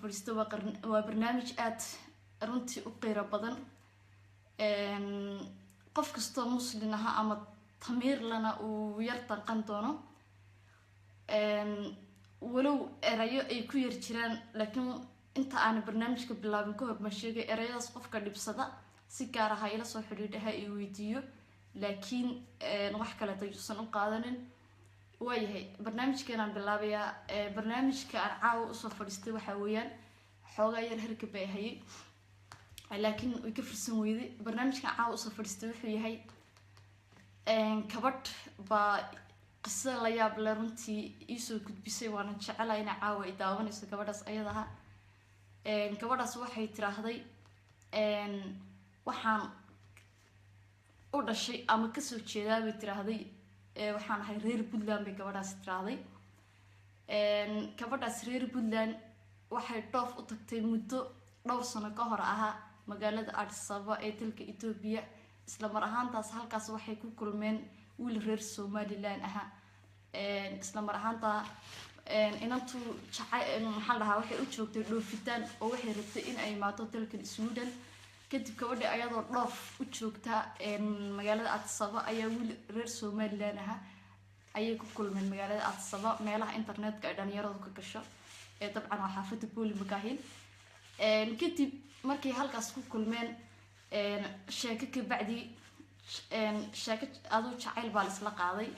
fadhiisto waa barnaamij aada runtii u qiiro badan. Qof kastoo Muslin aha ama tamiir lana uu yar danqan doono, walow erayo ay ku yar jiraan. Laakiin inta aana barnaamijka bilaabin ka hor baan sheegay erayadaas qofka dhibsada si gaar aha ila soo xidhiidhaha i weydiiyo, laakiin wax kaleeta yuusan u qaadanin. Waayahay, barnaamijkeenaan bilaabayaa. Barnaamijka aan caawa usoo fadhiistay waxaa weeyaan, xoogaa yar harka bay hayay laakiin way ka fursan weyday. Barnaamijkan caawa usoo fadhiistay wuxuu yahay, kabadh baa qiso la yaab le runtii iisoo gudbisay, waana jecelahay inay caawa i daawanayso gabadhaas ayadaha. Gabadhaas waxay tiraahday, waxaan u dhashay ama kasoo jeedaa, bay tiraahday, waxaan ahay reer Puntland, bay gabadhaas tiraahday. Gabadhaas reer Puntland waxay dhoof u tagtay muddo dhowr sano ka hor ahaa magaalada Addis Ababa ee dalka Etoobiya. Isla mar ahaantaas halkaas waxay ku kulmeen wiil reer Somaliland ahaa. Isla mar ahaantaa inantu jacay, maxaa la dhahaa, waxay u joogtay dhoofitaan oo waxay rabtay in ay imaato dalkan Sweden. Kadib gabadhi ayadoo dhoof u joogta magaalada Addis Ababa ayaa wiil reer Somaliland ahaa ayay ku kulmeen magaalada Addis Ababa, meelaha internetka ay dhalinyaradu ka gasho ee dabcan waa xaafadda Booli Makaahin. Kadib markay halkaas ku kulmeen, sheeko kabacdi, sheeko aduu jacayl baa la isla qaaday.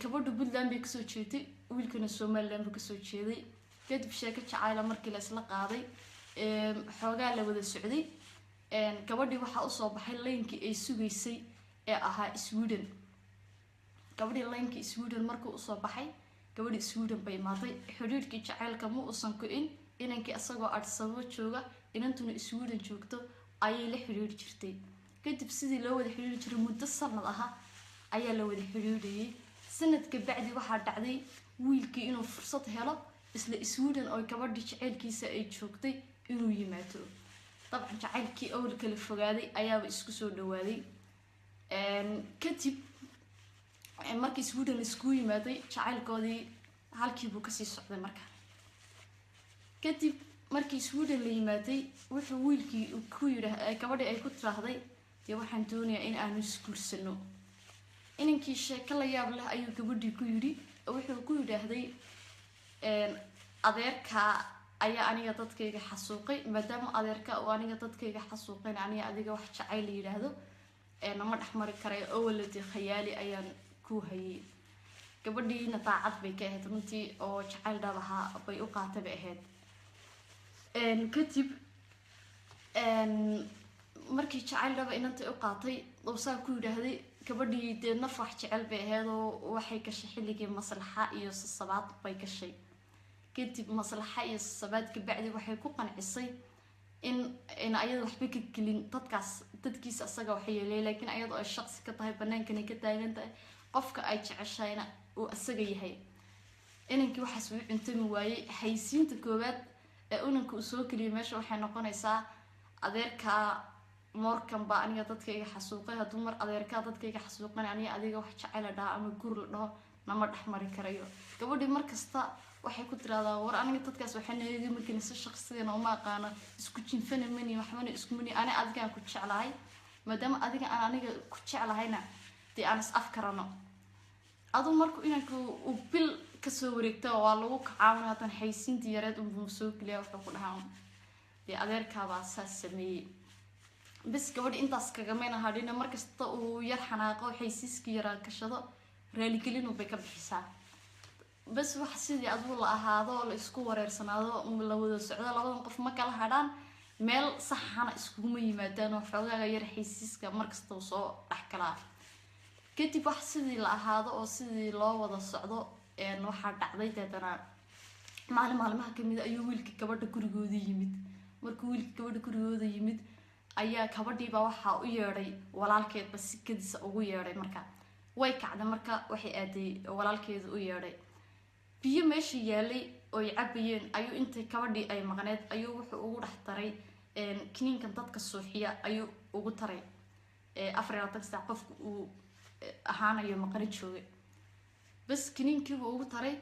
Gabadha Puntland bay kasoo jeeday, wiilkana Somaliland buu kasoo jeeday. Kadib sheeko jacayla markii la isla qaaday, xoogaa la wada socday, gabadhii waxaa usoo baxay laynkii ay sugaysay ee ahaa Sweden. Gabadhii laynkii Sweden markuu usoo baxay, gabadhii Sweden bay imaatay. Xidhiidhkii jacaylka ma uusan ku-in. Inankii isagoo Addis Ababa jooga, inantuna Sweden joogto, ayay la xidhiidhi jirtay. Kadib sidii loo wada xidhiidhi jiray muddo sanad aha ayaa la wada xidhiidhayay. Sanad kabacdi waxaa dhacday wiilkii inuu fursad helo, isla Sweden oo gabadhii jacaylkiisa ay joogtay inuu yimaado. Dabcan jacaylkii awal kala fogaaday ayaaba isku soo dhawaaday. Kadib markii Sweden iskugu yimaaday, jacaylkoodii halkiibuu kasii socday. Marka kadib markii Sweden la yimaaday, wuxuu wiilkii ku yidha gabadhii ay ku tiraahday, dee waxaan doonayaa in aanu isguursano. Inankii sheeko la yaab leh ayuu gabadhii ku yidhi. Wuxuu ku yidhaahday, adeerkaa ayaa aniga dadkayga xasuuqay, maadaama adeerka uu aniga dadkayga xasuuqayn, aniga adiga wax jacayl la yidhaahdo nama dhex mari karay, oo waladi khayaali ayaan ku hayay. Gabadhiina daacad bay ka ahayd runtii, oo jacayl dhab ahaa bay u qaatay bay ahayd. Kadib markii jacayl dhaba inantay u qaatay oo saa ku yidhaahday, gabadhii dee naf wax jecel bay ahayd, oo waxay gashay xilligii maslaxa iyo sasabaad bay gashay. Kadib maslaxa iyo sasabaad kabacdi waxay ku qancisay in ayada waxba ka gelin dadkaas, dadkiisa asaga waxa yeelay, laakiin ayadoo ay shaqsi ka tahay, banaankana ka taagan tahay, qofka ay jeceshahayna uu asaga yahay. Inankii waxaas uu cuntami waayey. Xaysiinta koowaad ee inanka uu soo geliyay meesha waxay noqonaysaa, adeerkaa Moorkan baa aniga dadkayga xasuuqay, hadduu mar adeerkaa dadkayga xasuuqan, aniga adiga wax jacayl la dhaha ama guur la dhaho nama dhex mari karayo. Gabadhii markasta waxay ku tiraahdaa, war aniga dadkaas waxaa naga markin si shaqsiyan uma aqaano, isku jinfana mani, waxbana isku mani, ani adigaan ku jeclahay, maadaama adiga aan aniga ku jeclahayna dee aan is afkarano. Aduu markuu inanku uu bil kasoo wareegta waa lagu kacaawin, haddana xaysiintii yareed unbuu soo geliya. Wuxuu ku dhahaa, dee adeerkaabaa saas sameeyey. Bas, gabadhi intaas kagamayna hadhina. Markasta uu yar xanaaqo, xaysiiskii yaraa gashado, raaligelinu bay ka bixisaa. Bas, wax sidii aduu la ahaado, la isku wareersanaado, la wada socdo, labadan qof ma kala hadhaan, meel saxana iskuguma yimaadaan, oo xoogaaga yar xaysiiska markasta uu soo dhex galaa. Kadib wax sidii la ahaado oo sidii loo wada socdo, waxaa dhacday deetana maalin maalmaha kamid ayuu wiilka gabadha gurigooda yimid. Markuu wiilka gabadha gurigooda yimid ayaa gabadhiibaa waxaa u yeedhay walaalkeedba, sikadiisa ugu yeedhay. Marka way kacday, marka waxay aaday walaalkeeda u yeedhay. Biyo meesha yaalay oy cabayeen ayuu intay gabadhii ay maqneed ayuu wuxuu ugu dhex daray kiniinkan dadka suuxiya ayuu ugu taray, 24 saac qofka uu ahaanayo maqani joogay. Bas, kiniinkiibuu ugu taray.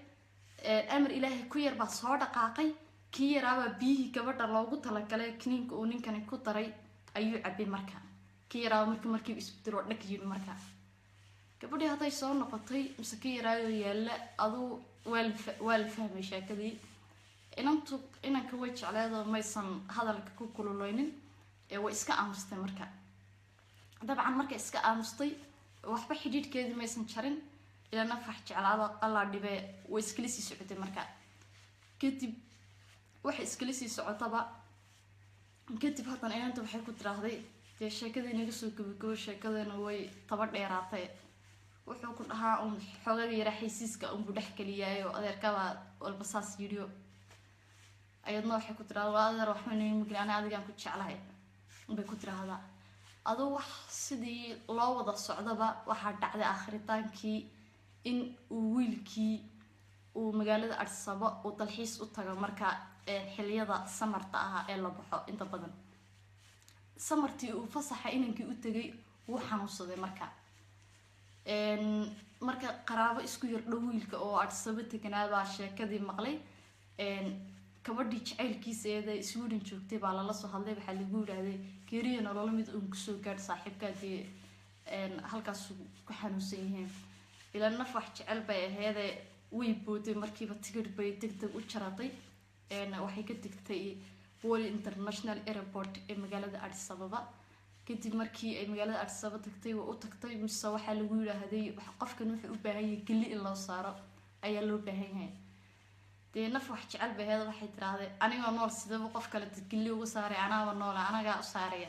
Amar Ilaahay ku yar baa soo dhaqaaqay. Kii yaraabaa biyihii gabadha loogu talagalay kiniinka uu ninkani ku daray ayuu cabay. Marka kii yaraaba markiiba isbedelo, dhag yidhi. Marka gabadhii hadday soo noqotay mise kii yaraayoo yaalla, aduu waa la fahmay sheekadii. Inantu inanka way jecleedoo maysan hadalka ku kululeynin ee way iska aamustay. Marka dabcan markay iska aamustay, waxba xidhiidhkeedii maysan jarin, ilaa nafax jeclaada Allaa dhibee, way iskala sii socotay. Marka kadib waxay iskala sii socotaba kadib, haddana inanta waxay ku tiraahday, dee sheekadii naga soo gabagabo, sheekadana way taba dheeraatay. Wuxuu ku dhahaa uun xoogaga yaraa xaysiiska unbuu dhex geliyaayo, adeerkabaa walba saas yidhiyo. Ayadna waxay ku tirahdaa, waa adeer, waxba naga mugli, ana adigaan ku jeclahay bay ku tiraahdaa. Aduu wax sidii loo wada socdaba, waxaa dhacday akhritaankii in uu wiilkii uu magaalada Addis Ababa uu dalxiis u tago. Marka xiliyada samarta ah ee la baxo inta badan, samartii uu fasaxa inankii u tegay, wuu xanuunsaday. Marka qaraabo isku yar dhow wiilka oo Addis Ababa teganaabaa sheekadii maqlay. Gabadhii jacaylkiisa eeda Sweden joogtay baa lala soo hadlay. Waxaa lagu yidhaahday, geeriya nololo mid uun kusoo gaadh saaxiibkaa, dee halkaasuu ku xanuunsan yihiin. Ilaa naf wax jecel bay aheedee, way booday markiiba, tigidh bay deg deg u jaratay. Waxay ka degtay Bole International Airport ee magaalada Addis Ababa. Kadib markii ay magaalada Addis Ababa tagtay, waa u tagtay, mise waxaa lagu yidhaahday, qofkan wuxuu u baahan yahay geli in loo saaro ayaa loo baahan yahay. Dee naf wax jecel bay aheed, waxay tiraahday, anigoo nool sidaba qof kale geli ugu saaray? Anaaba noola, anagaa u saaraya.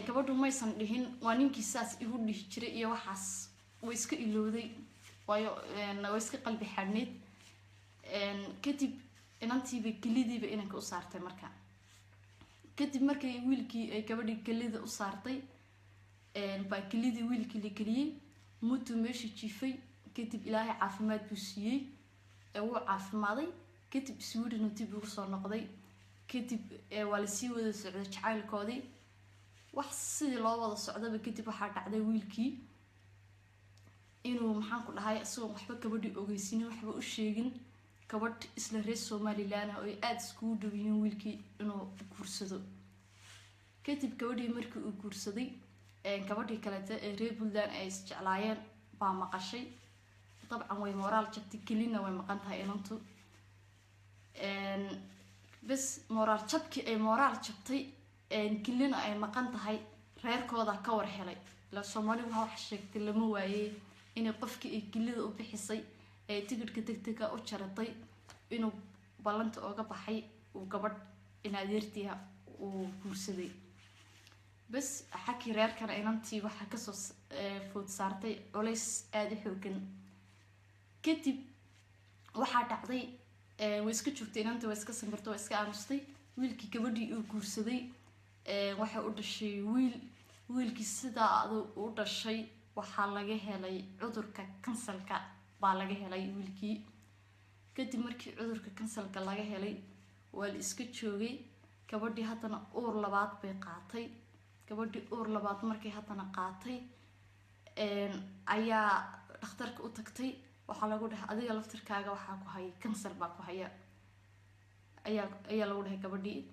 Gabadhu maysan dhihin waa ninkii saas igu dhihi jiray iyo waxaas, way iska ilowday, waayo way iska qalbi xadhnayd. Kadib inantiiba gelidiiba inanka u saartay. Marka kadib markay wiilkii ay gabadhii gelida u saartay, baa gelidii wiilkii la geliyey, mudduu meesha jiifay. Kadib Ilaahay caafimaad buu siiyey, wuu caafimaaday. Kadib Sweden uu dib ugu soo noqday. Kadib waa lasii wada socday jacaylkoodii. Wax sidii loo wada socdaba kadib, waxaa dhacday wiilkii inuu, maxaan ku dhahay, isagoon waxba gabadhii ogeysiinin, waxba u sheegin, gabadh isla reer Somaliland ah oo ay aada iskugu dhow yihiin wiilkii inuu guursado. Kadib gabadhii markii uu guursaday, gabadhii kaleeta ee reer Puntland ay isjeclaayeen baa maqashay. Dabcan way moraal jabtay, kelina way maqan tahay inantu. Bes moraal jabkii ay moraal jabtay, kelina ay maqan tahay, reerkooda ka war helay. Ila Soomaali waxa wax sheegtay lama waayey, inay qofkii ay kelida u bixisay ee tigidhka degdega u jaratay inuu ballanta ooga baxay, uu gabadh in adeertiiha uu guursaday. Bes xagkii reerkana inantii waxaa kasoo food saartay culays aada u xoogan. Kadib waxaa dhacday, way iska joogtay inantii, way iska samirtay, way iska aamustay. Wiilkii gabadhii uu guursaday waxay u dhashay wiil. Wiilkii sidaa adu u dhashay waxaa laga helay cudurka kansalka baa laga helay wiilkii. Kadib markii cudurka kansalka laga helay, waa la iska joogay. Gabadhii haddana uur labaad bay qaatay. Gabadhii uur labaad markay haddana qaatay ayaa dhakhtarka u tagtay. Waxaa lagu dhahay, adiga laftirkaaga waxaa ku haya kansar baa ku haya ayaa lagu dhahay gabadhii.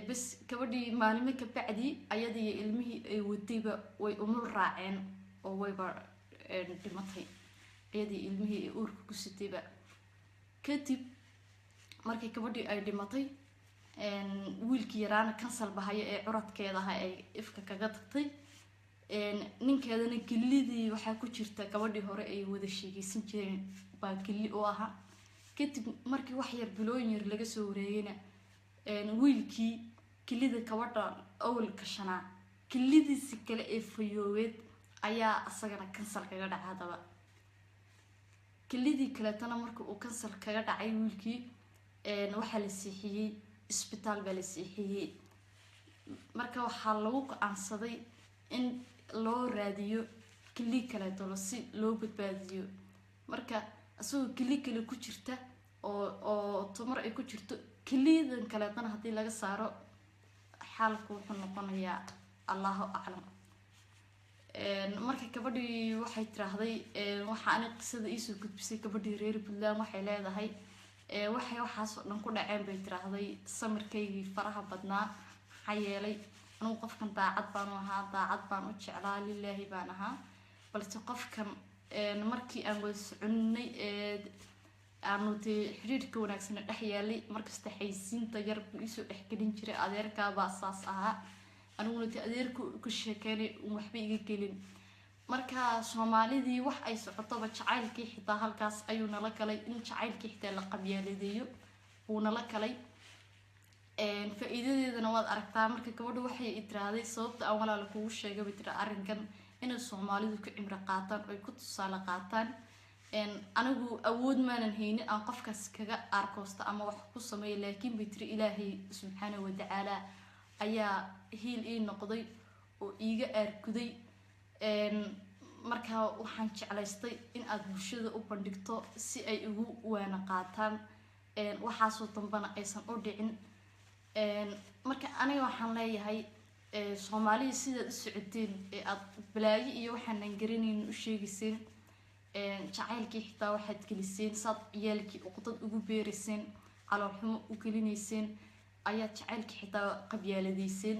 Bes gabadhii maalimo ka bacdi ayadiiyo ilmihii ay wadayba way umul raaceen oo wayba dhimatay, iyadii ilmihii ay uurka ku sitayba. Kadib markii gabadhii ay dhimatay, wiilkii yaraana kansal bahaya ee curadkeeda aha ay ifka kaga tagtay, ninkeedana gelidii waxaa ku jirta gabadhii hore ay wada sheegeysan jireen baa geli u ahaa. Kadib markii wax yar bilooyin yar laga soo wareegayna, wiilkii kelida gabadha awalka shanaa kelidiisi kale ee fayoobeed ayaa isagana kansal kaga dhacay. Haddaba kelidii kaleetana marka uu kansal kaga dhacay wiilkii, waxaa la seexiyey isbitaal baa la seexiyey. Marka waxaa lagu go-aansaday in loo raadiyo keli kaleetolo si loo badbaadiyo. Marka isagoo keli kale ku jirta oo tumar ay ku jirto keliyadan kaleetana, haddii laga saaro xaalku wuxuu noqonayaa Allahu aclam. Marka gabadhii waxay tiraahday, waxa ani qisada iisoo gudbisay gabadhii reer Puntland, waxay leedahay Waxay waxaasoo dhan ku dhaceen, bay tiraahday, samirkaygii faraha badnaa. Maxaa yeelay anugu qofkan daacad baanu ahaa, daacad baan u jeclaa, lilaahi baan ahaa. Balse qofkan markii aan wada soconay ee aanu dee xiriirka wanaagsana dhex yaalay, markasta xaysiinta yar buu iisoo dhexgelin jiray. Adeerkaabaa saas ahaa, aniguna dee adeerka ka sheekeynay un waxba iga gelin. Marka Soomaalidii wax ay socotoba, jacaylkii xitaa halkaas ayuu nala galay, in jacaylkii xitaa la qabyaaladeeyo wuu nala galay. Faa-iidadeedana waad aragtaa. Marka gabadha waxay tiraahday, sababta aan walaala kugu sheegay, bay tira, arrinkan inay Soomaalidu ku cimro qaataan, oy ku tusaale qaataan. Anigu awood maanan haynin aan qofkaas kaga aarkoosta ama wax ku sameeya, laakiin, bay tiri, Ilaahay subxaanahu watacaala ayaa hiil ii noqday oo iiga aarguday. Marka waxaan jeclaystay in aad bulshada u bandhigto si ay ugu waana qaataan, waxaasoo dambana aysan u dhicin. Marka aniga waxaan leeyahay, Soomaalida sidaad u socoteen ee aada balaayo iyo waxaanan garanaynin u sheegayseen, jacaylkii xitaa waxaad geliseen, saad ciyaalkii uqdad ugu beerayseen, caloolxumo u gelinayseen, ayaad jacaylkii xitaa qabyaaladeyseen.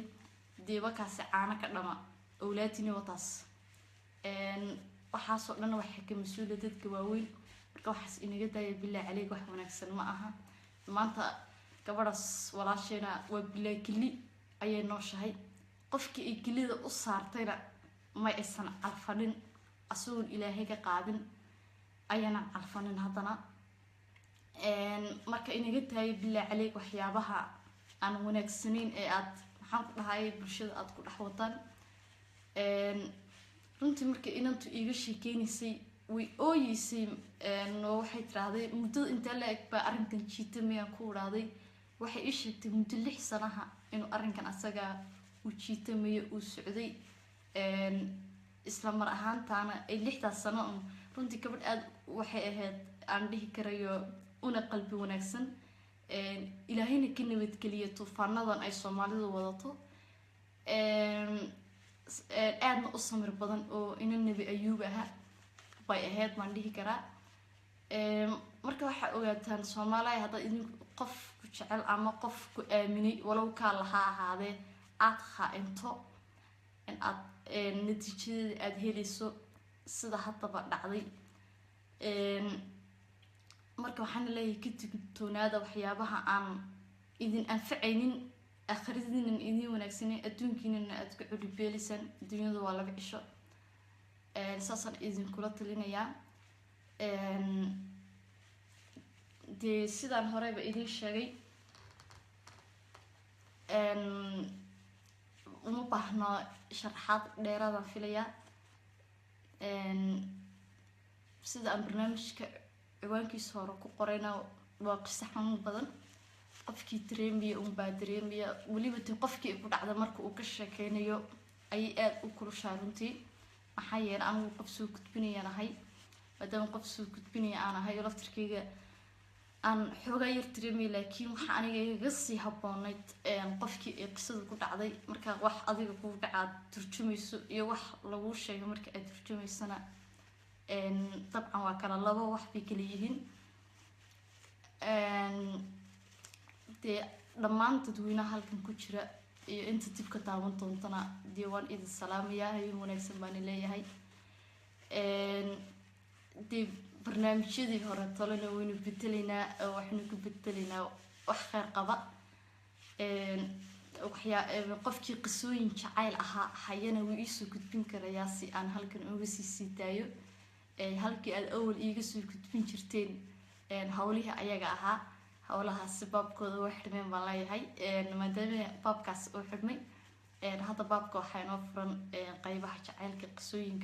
Deebakaasi caano ka dhama owlaadini wataas. Waxaasoo dhan waxaa ka mas-uula dadka waaweyn. Marka waxaas inaga daaya, bilaa caleyg, wax wanaagsan ma aha. Maanta gabadhaas walaasheena waa bilaa keli ayay nooshahay. Qofkii ay kelida u saartayna ma aysan calfanin, asagoon Ilaahay ka qaadin ayaanan calfanin haddana. Marka inaga taayo, bilaa caleyg, waxyaabaha aan wanaagsanayn ee aad, maxaan ku dhahay, bulshada aada ku dhex wataan. Runtii markii inantu iiga sheekeynaysay way ooyeysay, oo waxay tiraahday, muddada intee la eg baa arrinkan jiita miyaan ku idhaahday? Waxay ii sheegtay muddo 6 sanaha inuu arrinkan asaga uu jiitamayo, uu socday. Isla mar ahaantaana ay 6daas sano un, runtii gabadh aada waxay ahayd aan dhihi karayo una qalbi wanaagsan, Ilaahayna ka nabadgeliya tuufaanadan ay Soomaalidu wadato, aadna u samir badan oo ina Nebi Ayuub aha bay ahayd baan dhihi karaa. Marka waxaa ogaataan, Soomaaliya, haddaad idinku qof ku jecel ama qof ku aaminay, walow kaa lahaa ahaadee, aada khaa-into, in aad natiijadeeda aada helayso sida haddaba dhacday. Marka waxaana leeyahay, ka digtoonaada waxyaabaha aan idin anfacaynin, aakhiradiinan idin wanaagsaneyn, adduunkiinana aada ku celibeelaysaan. Adduunyadu waa 2 cisho. Saasaan idinkula talinayaa. Dee sidaan horeyba idiin sheegay, uma baahno sharaxaad dheeraadaan filayaa. Sida aan barnaamijka ciwaankiisa hore ku qorayna, waa qiso xanuun badan. Qofkii dareemaya unbaa dareemaya, weliba te qofkii ku dhacda marka uu ka sheekeynayo ayay aada u kulushaa runtii. Maxaa yeelay anigu qof soo gudbinayaan ahay. Maadaama qof soo gudbinaya aan ahay oo laftirkeyga aan xoogaa yar dareemaya, laakiin waxa aniga igaga sii habboonayd qofkii ay qisada ku dhacday. Marka wax adiga kugu dhaca aad turjumayso iyo wax laguu sheegay marka aad turjumaysana, dabcan waa kala labo wax bay kala yihiin. Dee dhammaan dadweynaha halkan ku jira iyo inta dib ka taaban doontana, dee waan idin salaamayaa, habeen wanaagsan baan leeyahay. Dee barnaamijyadii hore tolena waynu bedeleynaa, oo waxaynu ku bedeleynaa wax kheyr qaba. Waxyaa qofkii qisooyin jacayl ahaa hayana wuu iisoo gudbin karayaa si aan halkan uga sii daayo, halkii aad awal iiga soo gudbin jirteen hawlihii ayaga ahaa. Howlahaasi baabkooda way xidhmeen baan leeyahay. Maadaama baabkaas uu xidhmay, hadda baabka waxaa inoo furan qeybaha jacaylka, qisooyinka.